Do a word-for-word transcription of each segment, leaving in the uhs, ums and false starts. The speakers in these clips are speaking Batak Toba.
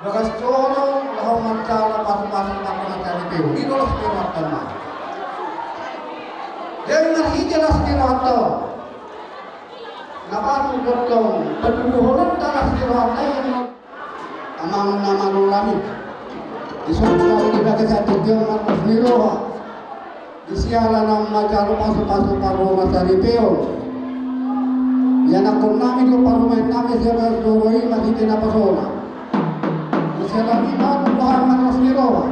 Bagas jolo laho manjalo pasupasu panggohi saripeon, i do las ni rohanta ma. Jadi marhite las ni rohanta on, na patut do tong patuduhononta las ni rohanta i. Amang na malo nami, dison ma di bagasan tingki on marlas ni roha. Di siala naung manjalo pasupasu panggohi saripeon, ianakhon nami do parumaen nami sian bagas jolo i marhite naposona. Di siala ni i ma tuduhon marlas ni roha.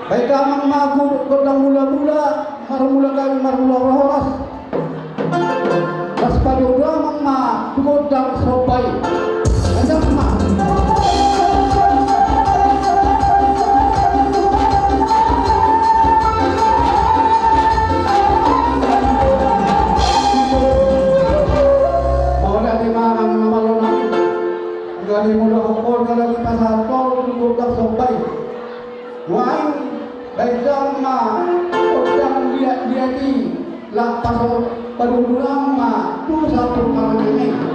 Baen damang ma gondang mulamula, marmula gabe marmula horas. Las padomu damang ma tu gondang somba i. Baen damang ma. Mauliate ma amang na malo nami. Gabe mula hokor gabe dipasahat tu gondang somba i. Nuaeng baen damang ma gondang liatliat i. Las padomu damang ma tu sahat tu parminggu.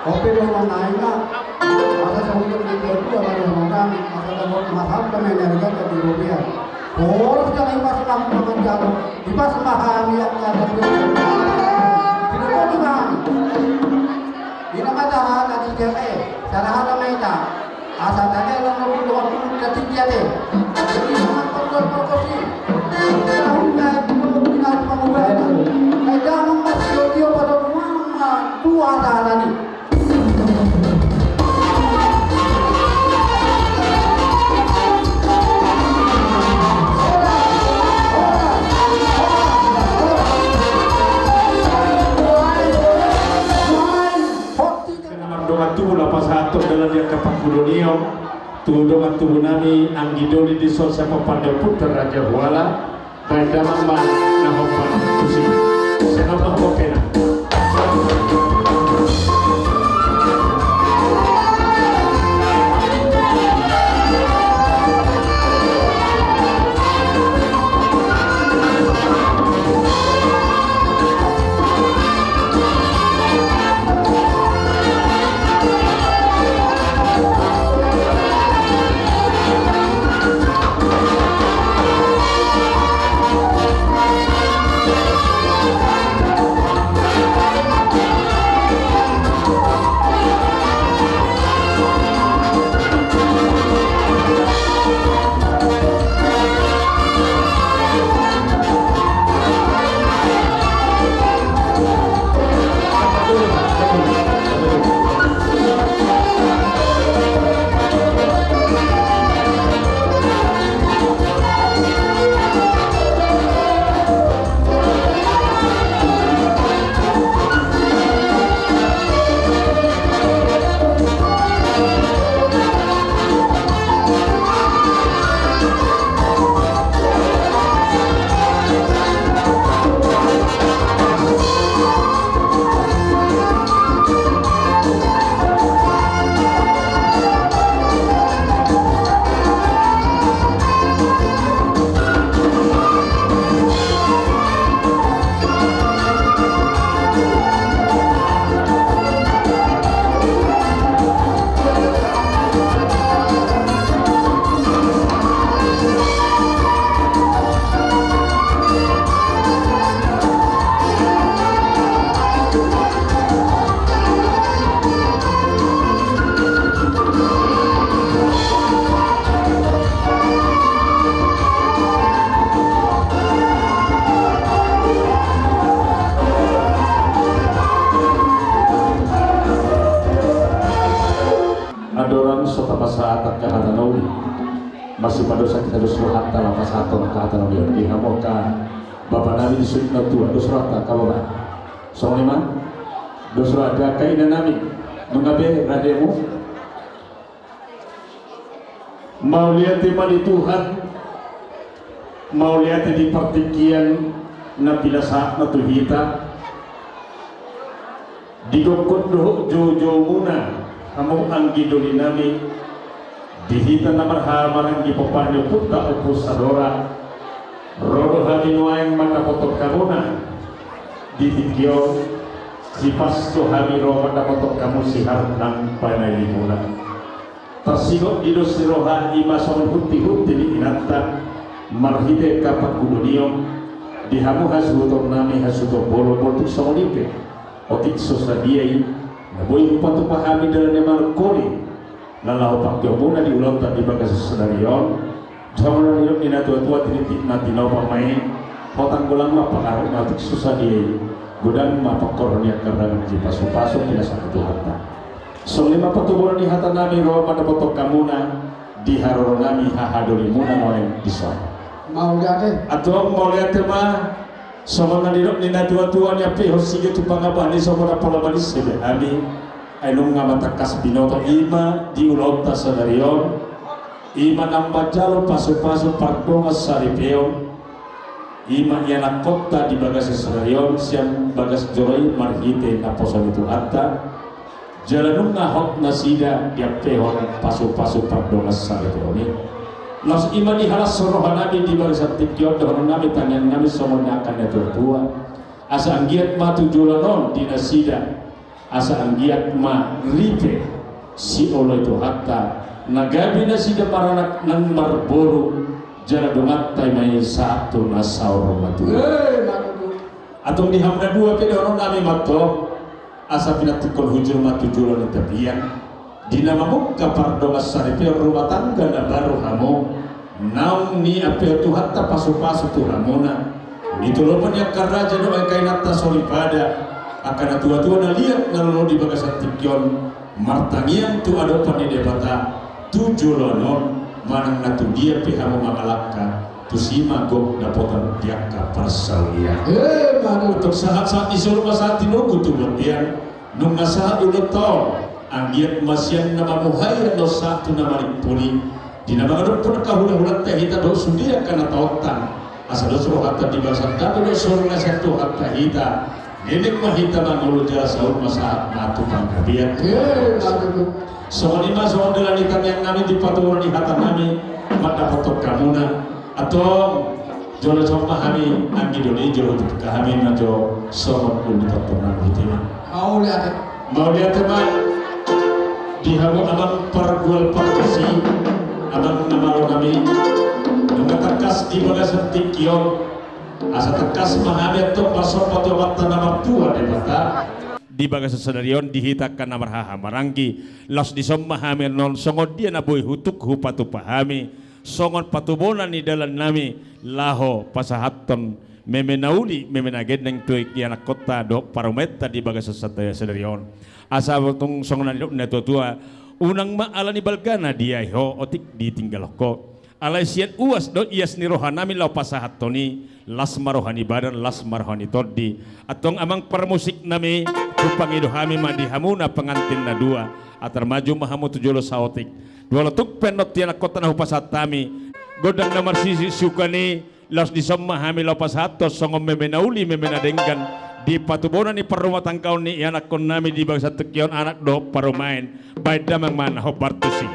Ope do manang na asa songon na dua dua baru manang asa dapat masalah na nyari kata di Robia. Boras jala ipas ma hami manjalo, ipas ma hami angka na tuatua. Sidok boti ma hami. Ina ma taha na tiga e, sarahan ma ita. Asa tangihon ma tutu waktu na tiga e. Jadi ma porgos-porgos i. Tahun na itu ina pangubahna. Ai damang ma tio-tio pada rumah ma tua tahanan i. Mardongan tubu na pasahathon dalan ni angka parguru ni on tu dongan tubu nami anggi doli di son siapa pandai putar raja huala. Baen damang ma na hombar tusi. Sangap ma ho pena. Andorang so tapasahat angka hata na uli, masipadosa hita dos rohanta laho pasahathon angka hata na uli on di hamu angka bapa nami di suhut na tua, dos rohanta angka bapa. Songon i ma, dos rohanta angka ina nami, nunga be rade hamu. Mauliate ma di Tuhan, mauliate di partingkian na pinasahatna tu hita. Di gokhon dohot joujoumuna, hamu anggi doli nami, di hita na marhaha maranggi pomparan ni ompunta Ompu Sadora, ro do hami nuaeng mandapothon hamuna di tingki on, sipas do hami ro mandapothon hamu siharnang panailimunan. Tarsingot di dos ni roha i ma songon huntihunti ni inanta, marhite angka parguru ni on, di hamu hasuhuton nami hasuhuton bolon, botik songon i pe. Otik so sadia i, na boi hupatupa hami dalan ni manungkoli, na laho pangkeonmuna di ulaonta di bagasan sadari on, songon na nidok ni natuatua, tinitip na tinopa ma i, hotang golang ma pangarahutna otik so sadia i, godang ma pangkorhon ni angka dame na dipasupasu pinasahat ni Tuhanta. Songon i ma patupaon ni hata nami ro mandapothon hamuna di haroro nami hahadolimuna nuaeng dison. Mauliate. Antong mauliate ma. Songon na nidok ni natuatua, niampe ho sige tu pangabahan i, songon na pola manise be hami. Ai nunga ma tangkas binoto i ma di ulaonta sadari on, i ma na manjalo pasupasu pardongan saripeon, i ma ianakhonta di bagasan sadari on sian bagas joro i marhite naposo ni Tuhanta. Jala nunga hot nasida diampehon pasupasu pardongan saripeon i. Laos i ma dihalashon roha nami di bagasan tingki on, dohonon nami, tangiang nami songon ni angka natuatua, asa anggiat ma tu joloan on di nasida, asa anggiat ma ripe sioloi Tuhanta, na gabe nasida maranak nang marboru, Jala donganta i ma i sahat tu na saur matua. Eh, mangolu. Antong di hamu na dua pe dohonon nami ma antong, asa pinantikhon hujur ma tu jolo ni tapian. Di na mamungka pardongansaripeon rumah tangga na baru hamu, naung niampe Tuhanta pasupasu tu hamuna. Nitolopi ni angka raja dohot angka inanta soripada, angka natuatua na liat na lolo di bagasan tingki on, martangiang tu adopan ni Debata, tu joloan on, manang na tu dia pe hamu mangalangka, tusi ma gok dapotan di angka parsaulian. Eh, mangolu. Antong sahatsahat ni solu ma sahat ni nongku tu bontean, nunga sahat ulaonta on, anggiat ma sian na mamuhai annon sahat tu na marimpuli, di na mangadophon angka hulahulanta hita dohot sude angka na taonta, asa dos rohanta di bagasan damang dohot solu na sian Tuhanta hita. Nilhit ma hita mangolu jala saut ma sahat ma tu panggabean. Eh, mangolu. Songon i ma songon dalan ni tangiang nami di patuparan ni hata nami, mandapothon hamuna. Antong, jolo dison ma hami, anggi doli jolo hututup hami ma jo songon ulu ni tontonan hita ma. Mauliate. Mauliate ma. Di hamu amang pargual partusi, amang na malo nami, nunga tangkas di bagasan tingki on, asa tangkas ma hami antong marsomba tu Amanta na martua Debata. Di bagasan sadari on di hita angka na marhahamaranggi, laos dison ma hami annon songon dia na boi hutuk hupatupa hami, songon patubonan ni dalan nami, laho pasahathon meme na uli, meme na gandeng tu ianakkonta dohot parumaenta di bagasan sadari on. Asa tung songon na nidok ni natuatua, unang ma ala ni balgana diae ho otik ditinggalhon ho. Alai sian uas dohot ias ni roha nami laho pasahathon i, las ma roha ni badan, las ma roha ni tondi. Antong amang parmusik nami, hupangido hami ma di hamuna pengantin na dua, atar maju ma hamu tu jolo saotik. Dua lotuk pe annon tu ianakkonta na hupasahat hami, gondang na marsisisukan i, laos dison ma hami laho pasahathon songon meme na uli, meme na denggan, di patubonan ni parrumatanggaon ni ianakkon nami di bagasan tingki on anak dohot parumaen, baen damang ma na hombar tusi.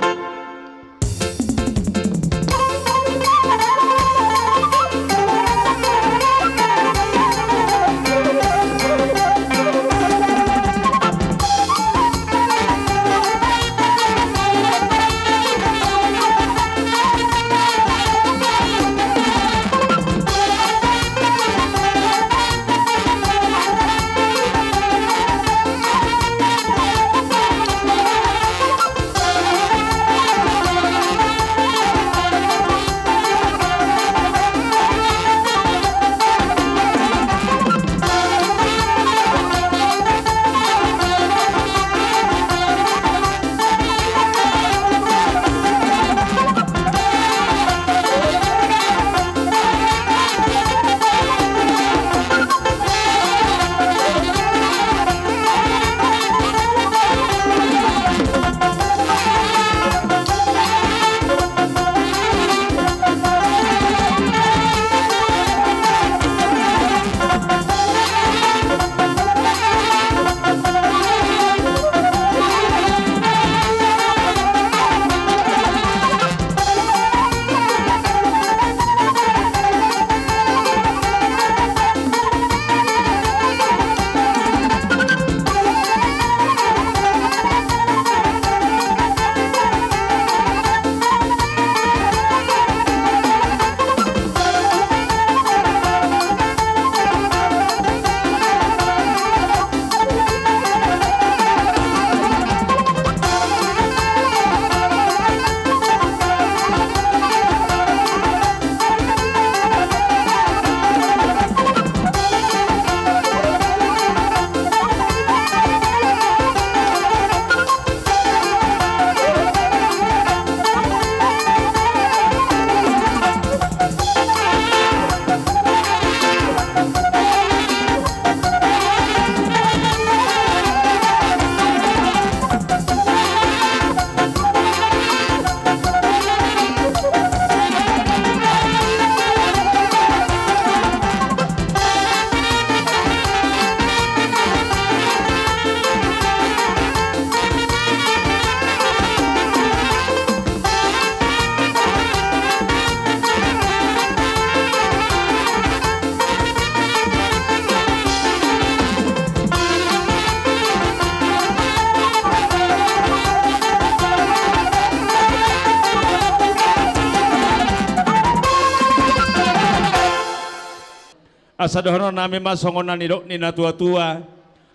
Asa dohonon nami ma songon na nidok ni na tua-tua,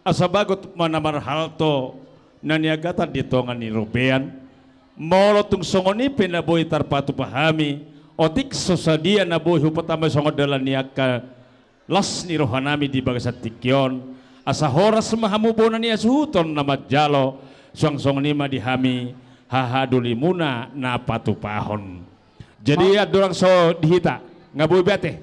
asa bagot ma na marhalto na niagatan di tonga ni robean. Molo tung songon i pe na boi tarpatupa hami, otik so sadia na boi hupatambai songon dalan ni angka las ni roha nami di bagasan tingki on, asa horas ma hamu bona ni hasuhuton na manjalo, suang songon i ma di hami hahadolimuna na patupahon. Jadi, andorang so di hita, nga boi be ate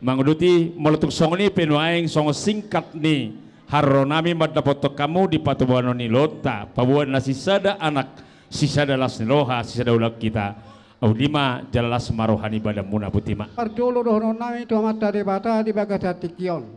manguduti, molo tung songon i pe nuaeng songon singkat ni haroro nami mandapothon hamu di patupahonon ni lotta, paboa na sisada anak, sisada las ni roha, sisada ulaon hita. Uli ma, jala las ma roha ni badanmuna, boti ma. Parjolo dohonon nami tu Amanta Debata di bagasan tingki on.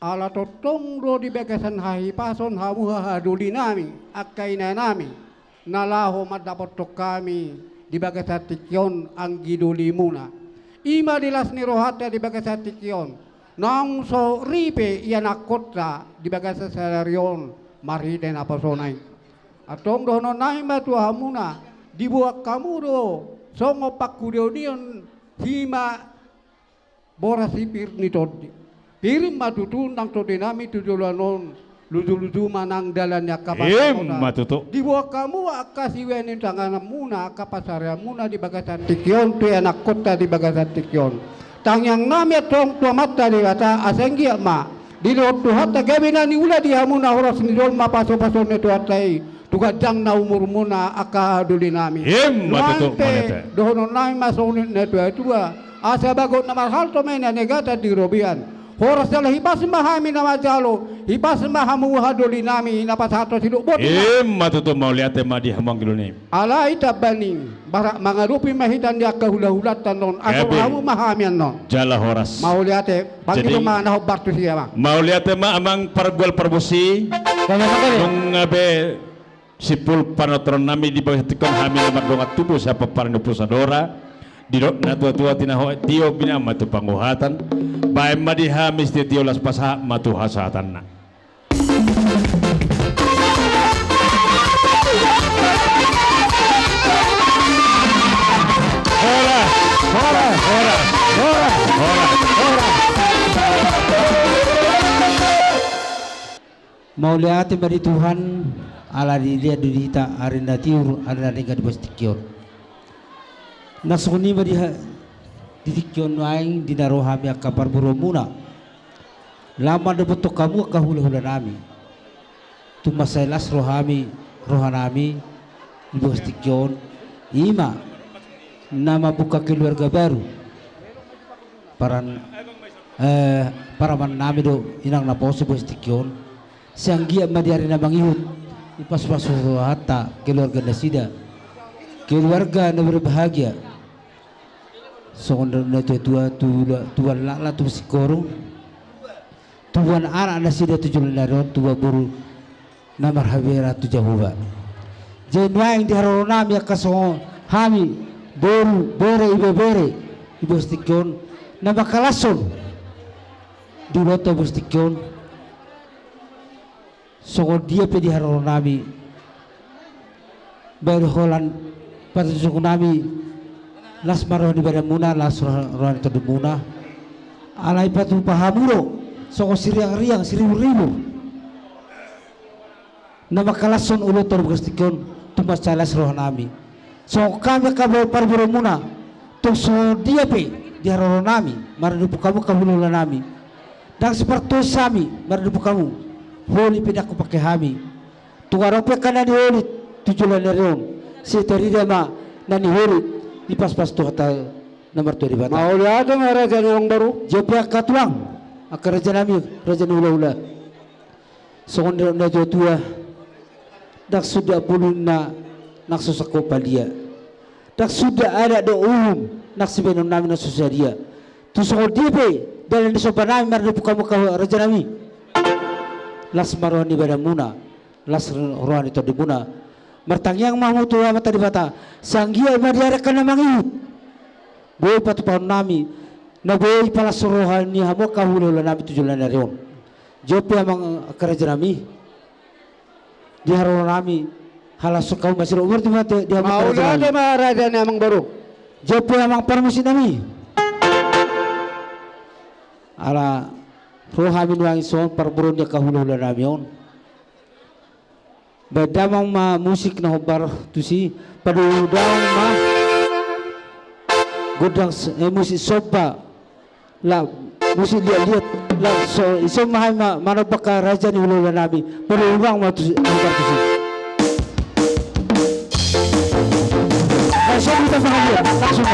Ala tongtong do di bagasan hahipason hamu hahadoli nami, angka ina nami, na laho mandapothon hami di bagasan tingki on anggi dolimuna. I ma di las ni rohanta di bagasan tingki on. Naung so ripe ianakkonta di bagasan sadari on marhite naposona i. Antong dohonon nami ma tu hamuna, diboan hamu do songon pangkudeonion hima boras si pir ni tondi. Pir ma tutu nang tondi nami tu joloan on, luju-luju ma nang dalan ni angka pansamotan. Ima tutu. Diboan hamu angka siuean ni tanganmuna, angka pansarianmuna di bagasan tingki on tu ianakkonta di bagasan tingki on. Tangiang nami antong tu Amanta Debata asa anggiat ma dilehon Tuhanta gabe na niula di hamu na horas ni jolma pasupasu ni Tuhanta i tu ganjang na umurmuna angka doli nami. Ima tutu. Nuaeng pe dohonon nami ma songon na tua-tua, asa bagot na marhalto ma i na niagatan di robean. Horas jala hipas ma hami na manjalo, hipas ma hamu hahadoli nami na pasahathon sidok, boti ma. Ima tutu, mauliate ma di hamu anggi doli nami. Alai tamba ni barak mangadopi ma hita di angka hula-hulanta annon, asa hamu ma hami annon. Jala horas. Mauliate, panggido ma na hombar tu si amang. Mauliate ma amang pargual pargonsi. Nunga be simpul panotoron nami di bagasan tingki on, hami na mardongan tubu sian pomparan ni Ompu Sadora. Didok na tua-tua, tinaho tio binahen ma tu panguhatan. Baen ma di hami sitio-tio, laos pasahat ma tu hasahatanna. Horas, horas, horas, horas, horas. Mauliate ma di Tuhan, ala dilehon do di hita ari na tiur, ari na denggan di bagasan tingki on. Na songon i ma di ha-, di tingki on nuaeng di na ro hami angka parboruonmuna. Laho mandapothon hamu angka hula-hula nami. Tung mansai las roha nami, roha nami di bagasan tingki on. Ima na mambuka keluarga baru. Paran, eh, paraman nami do inang naposo di bagasan tingki on. Sai anggiat ma di ari na mangihut, dipasu-pasu Tuhanta keluarga nasida, keluarga na berbahagia. Songon na tua-tua, tu la-, tubuan laklak tu singkoru, tubuan anak nasida tu joloan ni ari on, tubuan boru na marhabere tu Jahowa. Jadi nuaeng di haroro nami angka songon hami boru, bere, ibebere di bagasan tingki on, na mangkalashon di ulaonta di bagasan tingki on. Songon dia pe di haroro nami, baen holan patunjuk nami, las ma roha ni badanmuna, las roha, roha ni tondimuna. Alai patupa hamu do songon siriang-riang, siribur-ribur na mangkalashon ulaonta di bagasan tingki on, tung mansai las roha nami. Songon hami angka parboruonmuna, tung songon dia pe di haroro nami, marnidupuk hamu angka hula-hula nami, ndang sipartohis hami marnidupuk hamu. Holi pe ndang hupangke hami. Tung adong pe angka na niholit tu joloan ni ari on, sai tarida ma na niholit dipas-pas Tuhanta na martua Debata. Mauliate ma raja ni amang boru. Jala pe angka tulang, angka raja nami, raja ni hula-hula. Songon na tua-tua, ndang suda bulung na nang so sangkop palia, ndang suda adat dohot uhum nang sibaenon nami na so sadia. Tung songon dia pe dalan ni somba nami marnidupuk hamu angka raja nami, las ma roha ni badanmuna, las roha ni tondimuna. Martangiang ma hamu tu Amanta Debata, sai anggiat ma di ari angka na mangihut boi patupahon nami, na boi palas roha ni hamu angka hula-hula nami tu joloan ni ari on. Jala pe amang angka raja nami, di haroro nami, halashon hamu ma sidok. Mauliate ma raja ni amang boru. Jala pe amang parmusik nami, ala Ro hami nuaeng dison, parboru ni angka hulahula nami on. Baen damang ma musik na hombar tusi, padomu damang ma gondang s-, eh, musik somba. Laos musik liat-liat, laos so, dison ma hami ma-, manomba angka raja ni hulahula nami, padomu damang ma tusi, na hombar tusi. Langsung kita paham ya, langsung.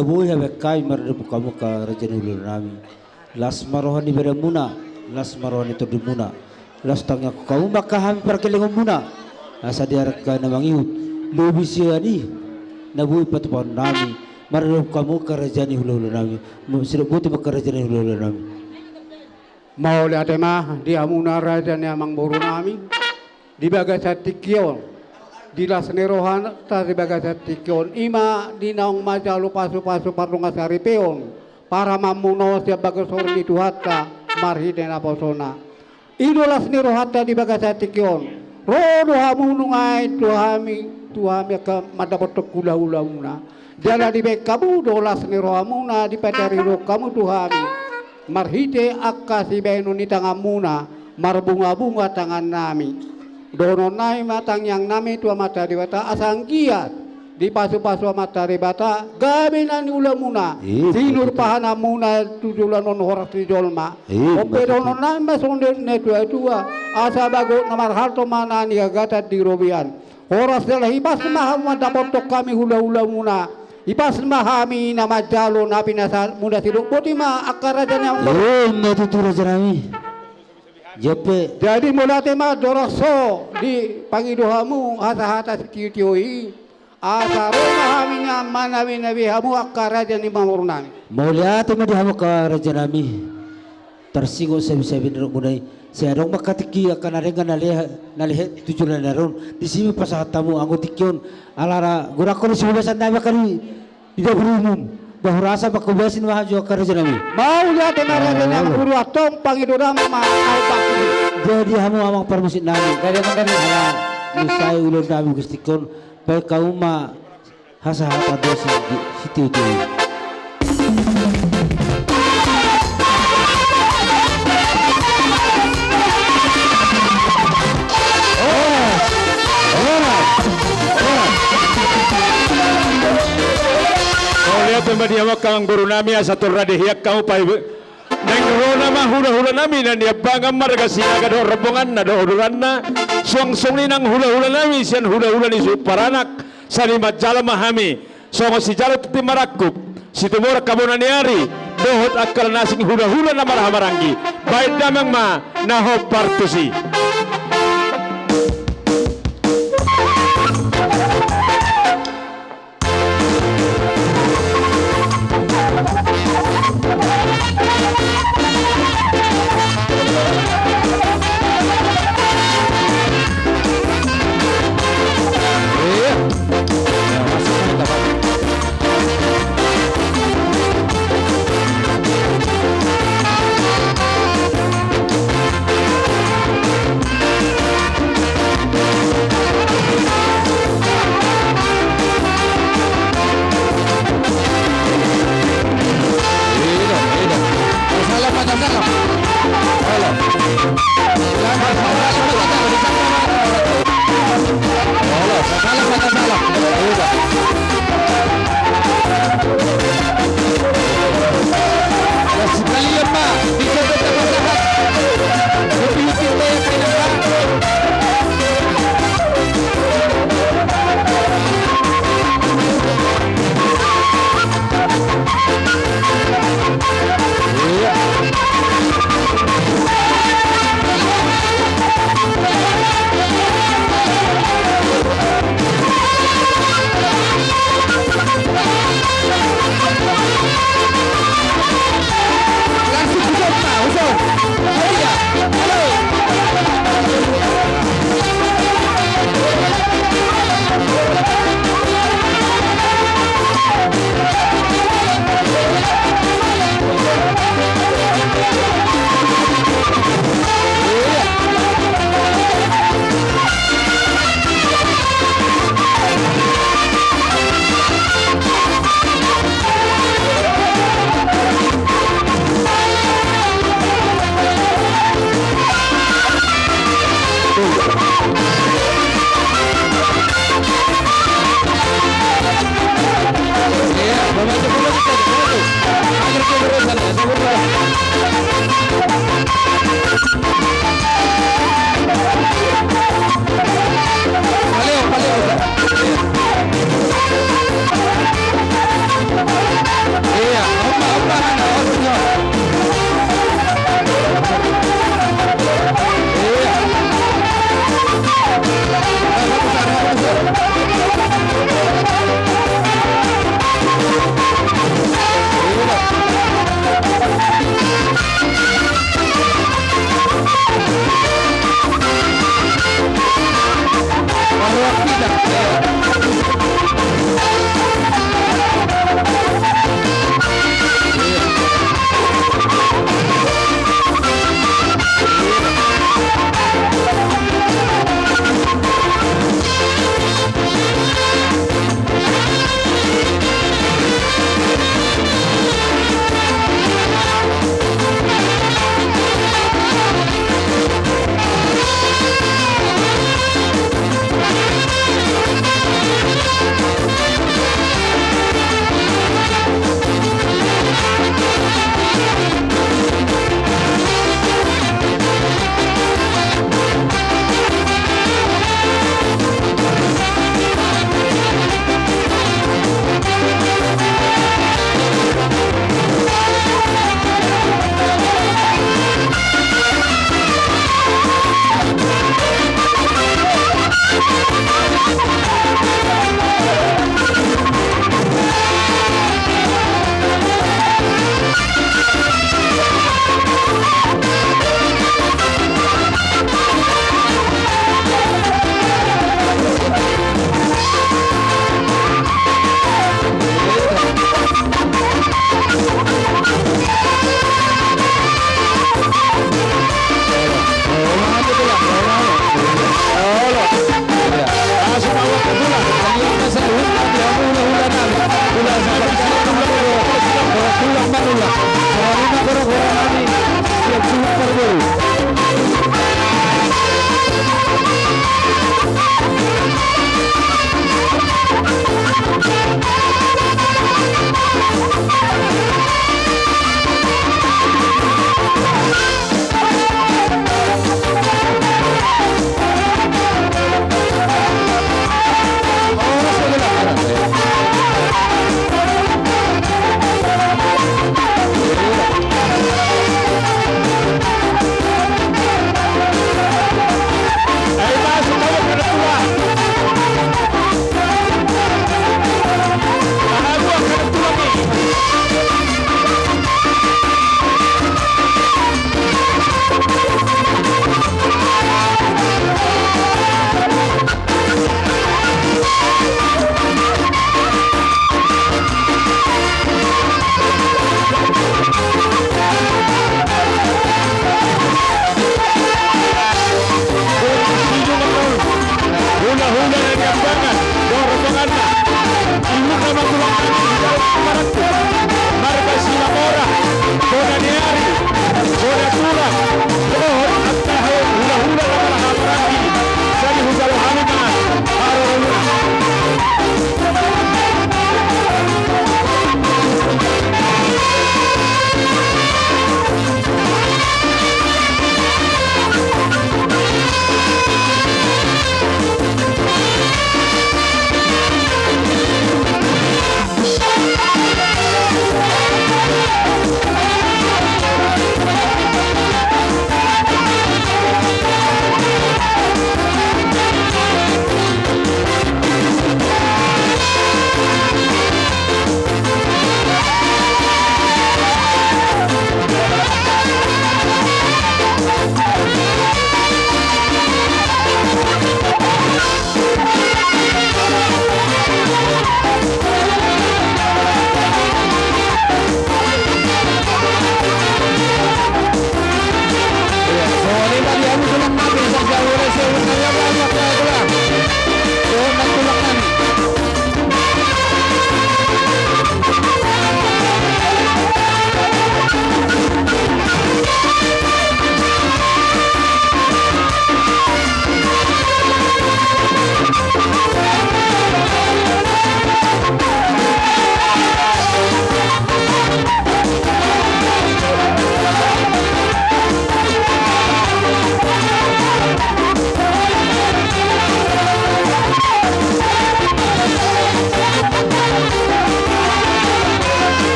Boi habaen hami mardomu hamu angka raja ni hulahula nami. Las ma roha ni badanmuna, las ma roha ni tondimuna. Las tangiangkon hamu ma angka hami parkelengonmuna. Asa di angka na mangihut lobi sian i na boi patupahon nami. Mardomu hamu angka raja ni hulahula nami. Sidok boti ma angka raja ni hulahula nami. Mauliate ma di hamuna raja ni amangboru nami. Di bagasan tingki on, di las ni rohanta di bagasan tingki on, i ma di naung manjalo pasupasu pardongansaripeon paramanmuna on sian bagas horong ni Tuhanta marhite naposona. I do las ni rohanta di bagasan tingki on. Ro do hamu nunga i tu hami, tu hami angka mandapothon hulahulamuna. Jala dibaen hamu do las ni rohamuna dipataridot hamu tu hami marhite angka sibaenon ni tanganmuna, marbungabunga tangannami. Dohononnami ma tangiangnami tu Amanta Debata asa anggiat dipasupasu Amanta Debata gabe na niulamuna, sinur pahananmuna tu joloan on horas ni jolma. Onpe dohononnami ma songon didok ni natuatua, asa bagot na marhalto ma na nigagatan di robean. Horas jala hipas ma hamu mandapothon hami hulahulamuna. Hipas ma hami na manjalo na pinasahatmuna. Sidok boti ma angka raja ni amangboru. Ima tutu raja nami. Jadi mauliate ma andorang so dipangido hamu hasahatan sitiotio i, asa ro ma hami nian manabenabe hamu angka raja ni amangboru nami. Mauliate ma di hamu angka raja nami. Tarsingot sabisabi ni rohamuna i. Sai adong ma angka tingki angka na denggan na lehet tu joloan ni ari on. Disi ma pasahat hamu anggo tingki on. Ala godang do sibabasan nami angka di dapur umum. Bahurasa pangkobasan ma hamu jo angka raja nami. Mauliate ma raja nami. Antong pangido damang ma. Jadi hamu amang parmusik nami. Jadi amang nami. Ala nunga sai ulaon nami tingki on. Baen hamu ma hasahatan do sitiotio i. Mauliate ma di hamu angka amangboru nami asa tung rade hian hamu pahe. Naeng ro nama hulahula nami na niambangan marga Sinaga dohot rombonganna dohot udulanna. Suang songon i nang hulahula nami sian hulahula ni suhut paranak. Sai manjalo ma hami songon sijalo tintin marangkup, Situmorang Bona ni Ari dohot angka na asing hulahula na marhahamaranggi. Baen damang ma na hombar tusi.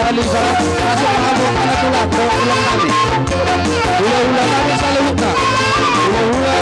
Hula-hula nami saluhutna. Hula-hula.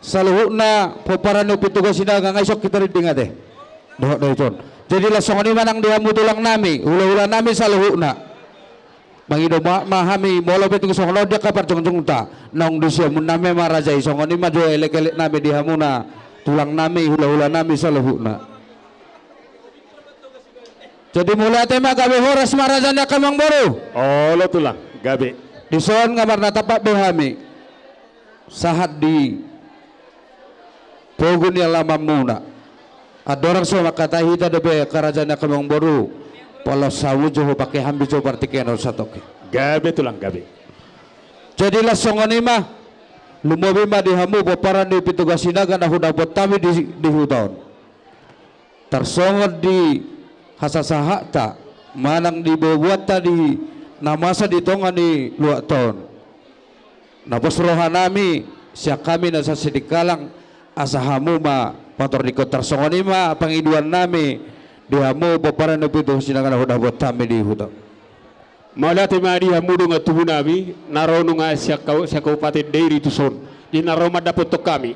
Saluhutna pomparan ni Ompu Toga Sinaga, nga ison hita rinding ate. Dohot do ison. Jadi laos songon i ma nang di hamu tulang nami, hula-hula nami saluhutna. Mangido maaf ma hami molo pe tung songon on di angka parjongjongta, naung di siamun nami ma raja i, songon i ma jo elek-elek nami di hamuna tulang nami, hula-hula nami saluhutna. Jadi mauliate ma, gabe horas ma raja ni angka amangboru. Olo tulang, gabe. Dison nga marnatampak be hami sahat di pogu ni alamanmuna. Andorang so mangkatai hita dope angka raja ni angka amangboru, pola samuju hupake hami jo partingkian on satongkin. Gabe tulang, gabe. Jadi laos songon i ma, lumobi ma di hamu pomparan ni Ompu Toga Sinaga na hudapot hami di, di huta on. Tarsongon di hasahata manang di boaboanta di na masa di tonga ni luatta on. Na pos roha nami sian hami na sasintongkalan, asa hamu ma patorningkon. Tarsongon i ma pangidoan nami di hamu pomparan ni Ompu Toga Sinaga na hudapot hami di huta on. Mauliate ma di hamu dongan tubu nami na ro nunga sian kau-, sian Kabupaten Dairi tuson, di na ro mandapothon hami.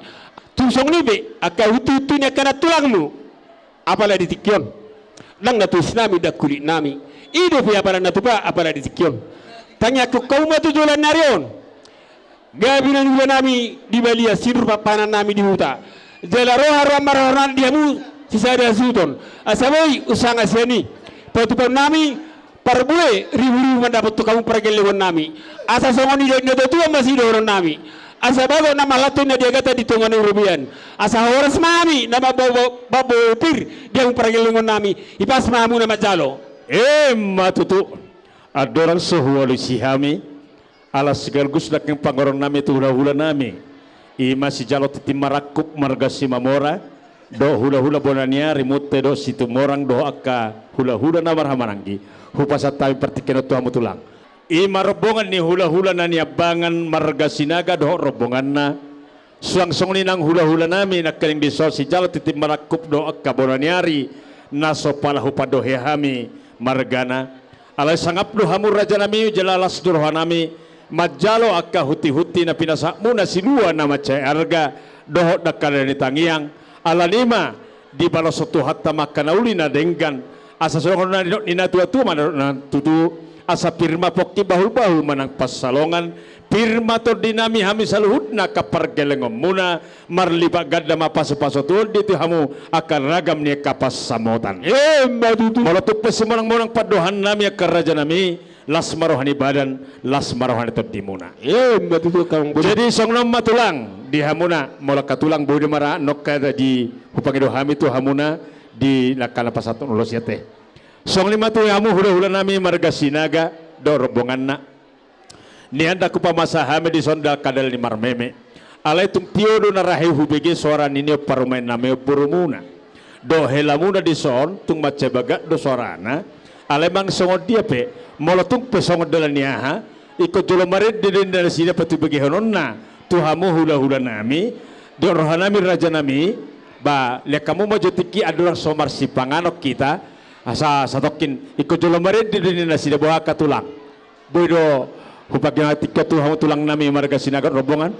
Tung songon i pe angka huntu-huntu ni angka nantulangmu, apala di tingki on. Ndang na tusi nami, ndang kulit nami. I dope apala na tupa, apala di tingki on. Tangiangkon hamu ma tu joloan ni ari on. Gabe na niula nami di balian, sinur parpanganan nami di huta. Jala roha-roha ma roha nami di hamu sisada hasuhuton. Asa boi unsanga sian i patupaon nami parbue ribu-ribu mandapothon hamu pargellengon nami. Asa songon i dohot ni natua-tua ma sidohonon nami. Asa bagot na mallanto na diagatan di tonga ni robean. Asa horas ma hami na mambahen pir di hamu pargellengon nami. Hipas ma hamu na manjalo. Emma tutu. Andorang so hualusi hami. Ala sekaligus nangkin pangoranon nami tu hula-hula nami, i ma sijalo tintin marangkup marga Simamora, dohot hula-hula bona ni ari Munte dohot Situmorang dohot angka hula-hula na marhahamaranggi, hupasahat hami partingkian on tu hamu tulang. I ma rombongan ni hula-hula na niambangan marga Sinaga dohot rombonganna, suang songon i nang hula-hula nami nangkining dison sijalo tintin marangkup dohot angka bona ni ari na so pala hupandohi hami margana. Alai sangap do hamu rajanami, jala las do rohanami manjalo angka hunti-hunti na pinasahatmuna, silua na mansai arga dohot dangka na di tangiang. Alani i ma dibaloshon Tuhanta ma angka na uli na denggan, asa songon na nidok ni natua-tua ma na tutu, asa pir ma pongki, bahul-bahul ma nang pansalongan. Pir ma tondinami hami saluhutna angka pargellengonmuna, marlipat ganda ma pasu-pasu tu on di tu hamu angka ragam ni angka pansamotan. Emma tutu. Molo tung pe simonang-monang pandohannami angka rajanami, las ma roha ni badan, las ma roha ni tondimuna. Emma tutu, Amang Boru. Jadi songon on ma tulang di hamuna, molo angka tulang boi do marnongka, jadi hupangido hami tu hamuna di langkana pasahat ulos i ate. Songon i ma tu hamu hula-hulanami marga Sinaga dohot rombonganna. Nian ndang hupamasa hami dison dangka dalan ni marmeme. Alai tung tio do na rahe hubege soara ni nion parumaennami on, borumuna dohot helamuna dison, tung mansai bagak do soarana. Alai manang songon dia pe, molo tung pe songon dalan ni aha, ingkon jolo marende do ninna nasida patubegehononna tu hamu hula-hulanami dohot rohanami rajanami. Ba lean hamu ma jo tingki, andorang so marsipanganon hita, asa satongkin ingkon jolo marende do ninna nasida, boha angka tulang. Boi do hupaingot tingki tu hamu tulangnami marga Sinaga rombongan.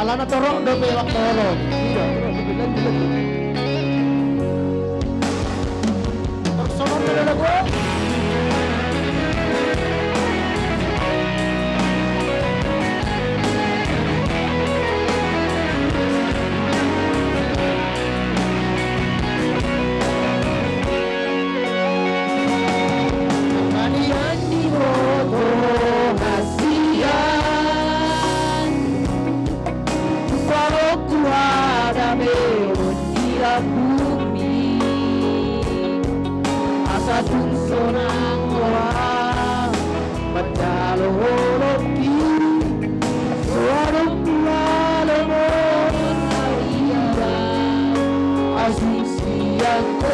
Alana torop dope waktu olo. Iya, torop dope, lanjut, lanjut. Torop songon na lagu. Mani andi boto hasian. Paloku hadameon di lambungmi. Asa tung sonang roha manjalo holongki. Soadong hualomohon au ia asing sian ho.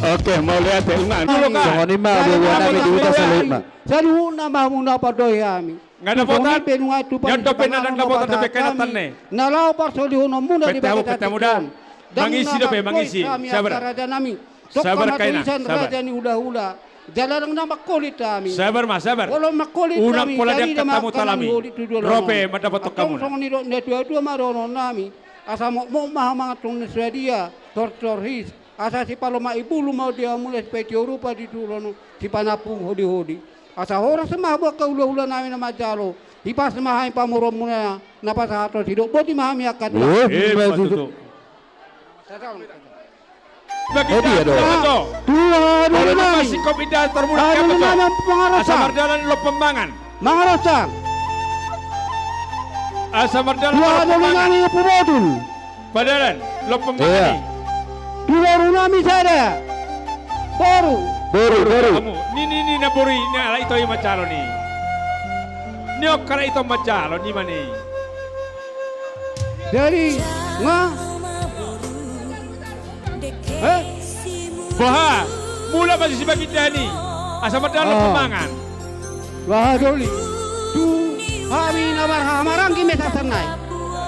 Oke, mauliate, unang. Songon i ma, bubuan nami di huta Salima. Saluhutna ma hamu na pandok hami. Nga dapotan. Nga dapotan dope na, nga dapotan dope kainatan ne. Na laho parsolihononmuna di bagasan tingki on. Mangisi dope, mangisi. Sabar. Sabar kaina, sabar. Raja ni hula-hula. Jala ndang na mangkolit hami. Sabar ma, sabar. Olo mangkolit hami. Unang pola diangkat hamu talami. Rope ma dapotan hamu. Songon i do na tua-tua ma dohonon nami. Asa mokmok ma hamangan na sadia. Tortor his. Asa sipalomak i bulu ma di hamuna, sipaitio rupa di tolonan, sipanampung hodi-hodi. Asa horas ma hamu angka hula-hula nami na manjalo, hipas ma hami pamoruonmuna na pasahathon, sidok boti ma hami angka. Ima tutu. Baginda Amparato. Tuhan, Tuhan nami. Singkop indahan tarmulak. Tuhan nami, mangarasa. Asa mardalan lompan mangan. Mangarasa. Asa mardalan lompan mangan. Tuhan nami, pubotul. Padalan, lompan mangan i. Tu boru nami sada. Boru. Boru, boru. Ni, ni, ni, na boru i, ni ala ito i manjalo ni. Ni ongkara ito manjalo ni ma ni. Jadi, nga. Eh? Boha, mulak ma si Baginda ni. Asa mardalan pamangan. Bah, doli. Tu hami na marhahamaranggi ma sahatna i.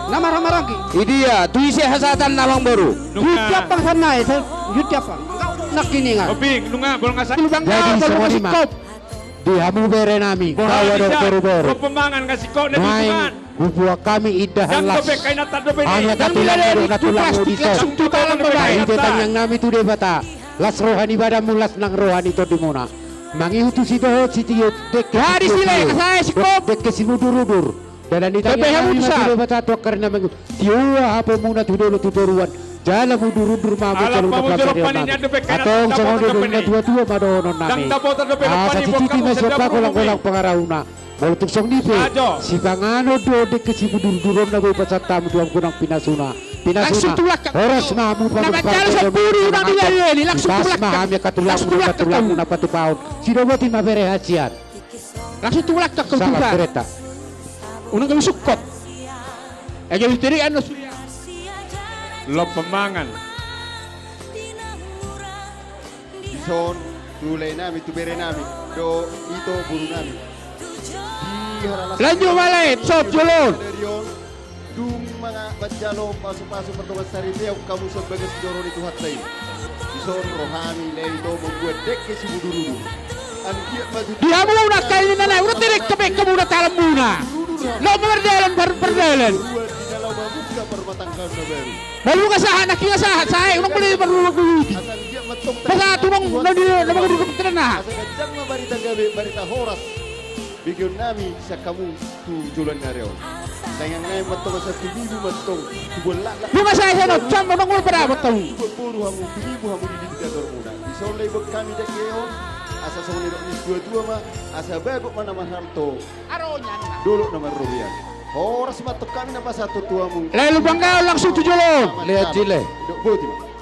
Na marhahamaranggi. Idia, tu ise hasahatan na mangboru? Nunga. Jut Tiampang sahatna i, sa-, Jut Tiampang. Nangkiningan. Obing, nunga, bolong asa. Jadi, songon i ma. Di hamu bere nami, boha, boru. Pamangan, kasih kok, nuaeng. Hubuat hami indahan las. Hami angka tulang, tulang, tulang, tulang. Ite tangiang nami tu Debata. Las roha ni badanmu, las nang roha ni tondimuna. Mangihut tu sitohot sitio, dengke simudurudur. Dengke simudurudur. Dalan ni tangiang nami ma tu Debata, tu angka ari na mangihut. Tio hapoumuna tu dolok tu toruan. Jala mudurudur ma hamu jala unang lam pariona. Antong songon do na tuatua ma dohonon nami. Asa sititi ma sian pagolang-golang pangarahutna. Molo tung songon i pe, sipanganon do dengke simudurudur on na boi pasahat hamu tu hamu nang pinasuna. Pinasuna. Horas ma hamu patupaon. Pas ma hami angka tulangmu, tulangmu na patupahon. Sidoboti ma bere hasian. Langsung tu belakang kau. Salam kereta. Unang kami sukot. Ege misteri anu suya. Lop pamangan. Dison, tu lae nami, tu bere nami, dohot ito boru nami. Lanjut ma lae, sop jolon. Dung manjalo pasu-pasu pardongan saripeon hamu sian bagas joro ni Tuhanta i. Dison ro hami lae ito mambuat dengke simudurudur. Anggiat ma tu di hamu na angka ninna nai, unang terek kepek hamu na talamuna. Laho mardalan par-, pardalan. Di na laho mambuka parmatanggaon na baru. Molo nunga sahat, nangkin nunga sahat, sae, unang molo parlu luhuti. Pasahat unang na di, na mangudurhon tena. Asa ganjang ma barita gabe, barita horas. Begeon nami sian hamu tu joloan ni ari on. Tangiang nami ma antong asa tumibu ma antong. Tu bulan laklak. Nunga sae sanon, jam unang molo padapot hamu. Tu bulan boru hamu, tumibu hamu di diktatormuna. Dison lae iboan hami dengke on. Asa songon nidok ni tuatua ma, asa bagot ma na marhalto. Dolok na marrobean. Horas ma antong hami na pasahathon tu hamu. Lae Lumban Gaol langsung tu jolo. Lae Jile. Dok boti ma.